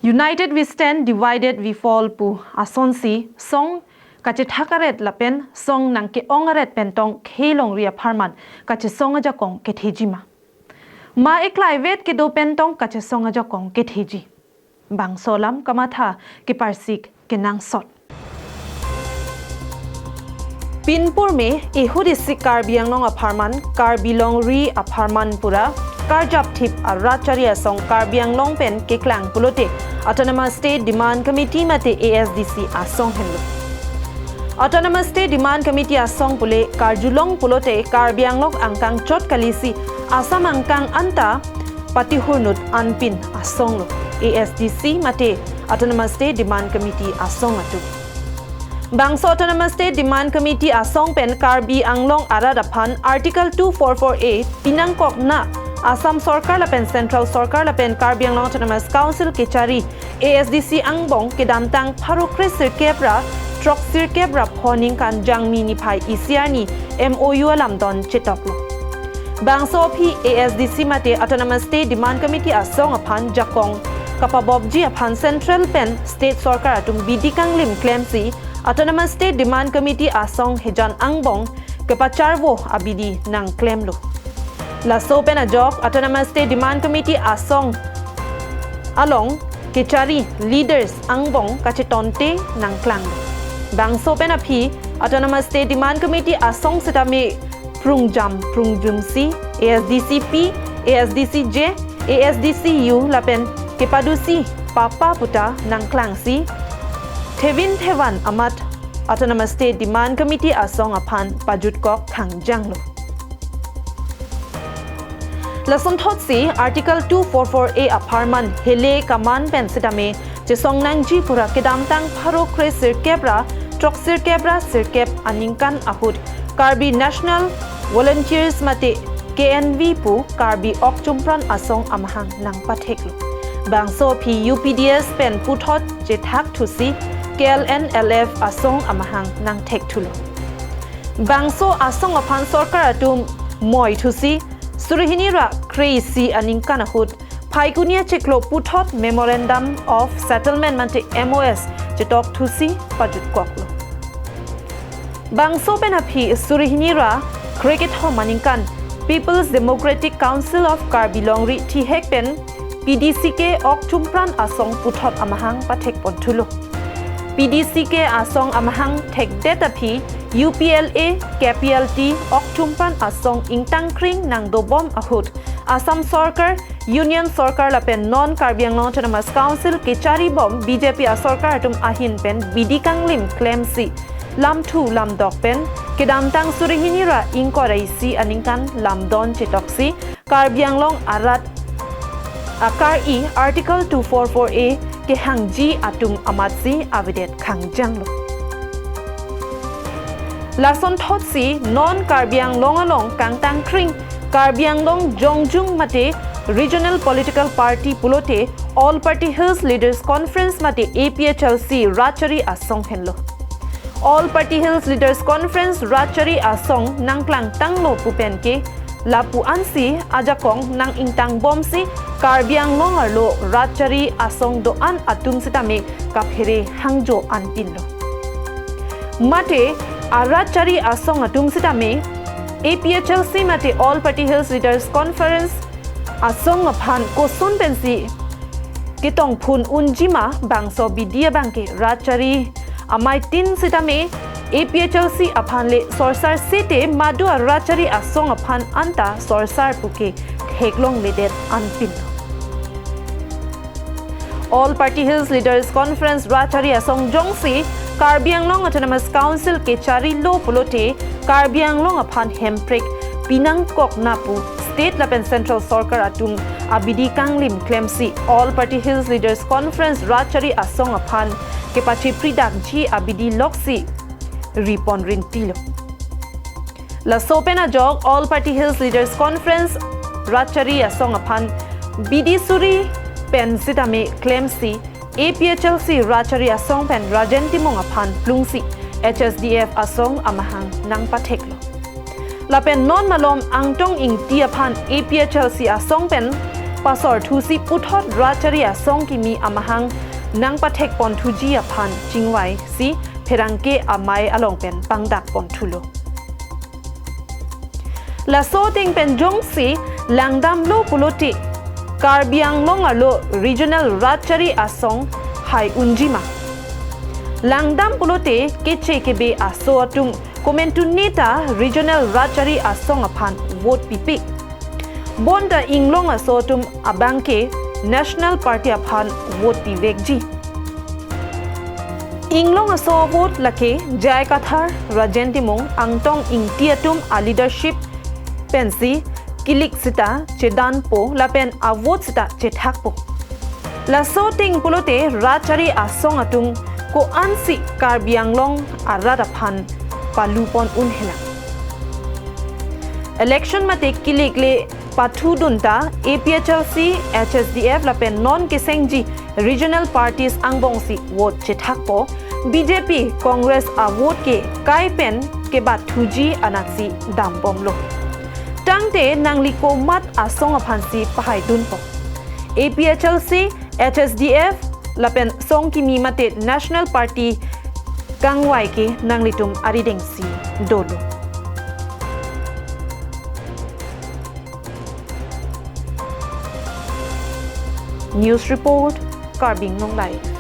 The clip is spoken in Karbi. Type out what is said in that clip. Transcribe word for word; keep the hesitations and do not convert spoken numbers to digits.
United we stand, divided we fall pu asonsi song kachethak aret lapen song nangke-ong aret pen tong khei longri apharman kachesong ajakong ketheji ma? Ma eklai vet kedo pen tong kachesong ajakong ketheji? Bangso alam kamatha keparsik kenangsot. Pinpur me ehut isi Karbi Anglong apharman, Karbi longri apharman pura karjap thip arat chari asong Karbi Anglong pen keklang pulote Autonomous State Demand Committee mate A S D C asong henlo. Autonomous State Demand Committee asong pule karjulong pulote Karbi Anglong angkang chot kalisi Assam angkang anta patihurnut anpin asong lo, A S D C mate Autonomous State Demand Committee asong atum. Bangso Autonomous State Demand Committee asong pen Karbi Anglong arat aphan Article two four four A pinangkok na Assam Sorkar lapen Central Sorkar lapen Karbi Anglong Autonomous Council kechari A S D C angbong kedamtang pharo kre sirkep ra throk sirkep ra pho ningkan Jangmi niphai isi arni M O U alamdon chetoklo. Bangso aphi A S D C mate Autonomous State Demand Committee asong aphan jakong kapabopji aphan Central pen State Sorkar atum bidi kanglim klemsi Autonomous State Demand Committee asong hejan angbong kepacharvo abidi nangklemlo. Laso pen ajok Autonomous State Demand Committee asong along kechari leaders angbong kachetonte nangklang. Bangso pen aphi Autonomous State Demand Committee asong setame prungjam prungjumsi A S D C P, A S D C J, A S D C U lapen kepadusi papa puta nangklangsi thevin thevan amat Autonomous State Demand Committee asong aphan pajutkok khangjanglo. Lasonthotsi Article two four four A apharman hele kaman pen setame chesong nangji pura kedamtang pharo kre sirkep ra throk sirkep ra sirkep aningkan ahut Karbi National Volunteers mate K N V pu Karbi Okchumpran asong amahang nangpatheklo. Bangso aphi U P D S pen puthot chethak thusi K L N L F asong amahang nangthekthulo. Bangso asong aphan sorkar atum moi thusi suri hini ra kre isi aningkan ahut Phaikuni achiklo puthot Memorandum of Settlement mate M O S chetok thusi pajutkoklo. Bangso pen aphi suri hini ra kre kethom aningkan People's Democratic Council of Karbi Longri thihek pen P D C K Okchumpran asong puthot amahang pathekponthulo. P D C K asong amahang thekdet aphi U P L A, K P L T, Okchumpran asong ingtangkring nangdobom ahut Assam Sorkar, Union Sorkar lapen non Karbi Anglong Autonomous Council kecharibom B J P asorkar atum ahin pen bidi kanglim klemsi lamthu lamdok pen kedamtang suri hini ra ingkoi ra isi aningkan lamdon chetoksi Karbi Anglong arat akar-i Article two four four A kehangji atum amatsi avedet khangjanglo. Lasonthotsi non Karbi Anglong along kangtangkring Karbi Anglong jongjung mate regional political party pulote All Party Hills Leaders Conference mate A P H L C rat chari asong henlo. All Party Hills Leaders Conference rat chari asong nangklangtanglo pu pen ke lapu ansi ajakong nang-ingtangbomsi Karbi Anglong arlo rat chari asong do-an atum sitame kaphere hangjo anpinlo. Mate arat chari asong atum sitame A P H L C mate All Party Hills Leaders Conference asong aphan koson pensi ketongphun unjima bangso bidi abangke rat chari amaitin sitame A P H L C aphan le sorsar sete madu arat chari asong aphan anta sorsar puke theklongledet anpin. All Party Hills Leaders Conference rat chari asong jongsi Karbi Anglong Autonomous Council kecharilo pulote Karbi Anglong aphan hemprek pinangkok na pu State lapen Central Sorkar atum abidi kanglim klemsi All Party Hills Leaders Conference rat chari asong aphan kepachepridakji abidi loksi ripon rintilo. Laso pen ajok All Party Hills Leaders Conference rat chari asong aphan bidi suri pen sitame klemsi A P H L C rat chari asong pen Rajen Timung aphan plungsi H S D F asong amahang nangpatheklo. Lapen non malom Angtong Ingti aphan A P H L C asong pen pasor thusi puthot Rajchari Asong kimi amahang nangpathek ponthuji aphan chingvaisi pherangke amei along pen pangdak ponthulo. Laso ateng pen jongsi langdamlo pulote Karbi Anglong arlo Regional Rajchari Asong hai unjima. Langdam pulote keche kebe aso atum komantu neta Regional Rajchari Asong aphan vote pipe. Bonta inglong aso atum abangke National Party aphan vote pivekji. Inglong aso vote lake J I Kathar, Rajen Timung, Angtong Ingti atum a leadership pensi kilik sita chedanpo lapen a vote sita chethakpo. Laso ateng pulote Rajchari Asong atum ko-ansi Karbi Anglong arat aphan palu pon un henang. Election mate kilik le pathudunta A P H L C, H S D F lapen non kesengji regional parties angbongsi vote chethakpo, B J P, Congress a vote ke kai pen kebat thuji anaksi dambomlo. Tangte nangli komat asong aphansi pahaidunpo. A P H L C, H S D F lapen song kimi mate National Party kangvai ke nanglitum aridengsi dolo. News report, Karbi Anglong Live.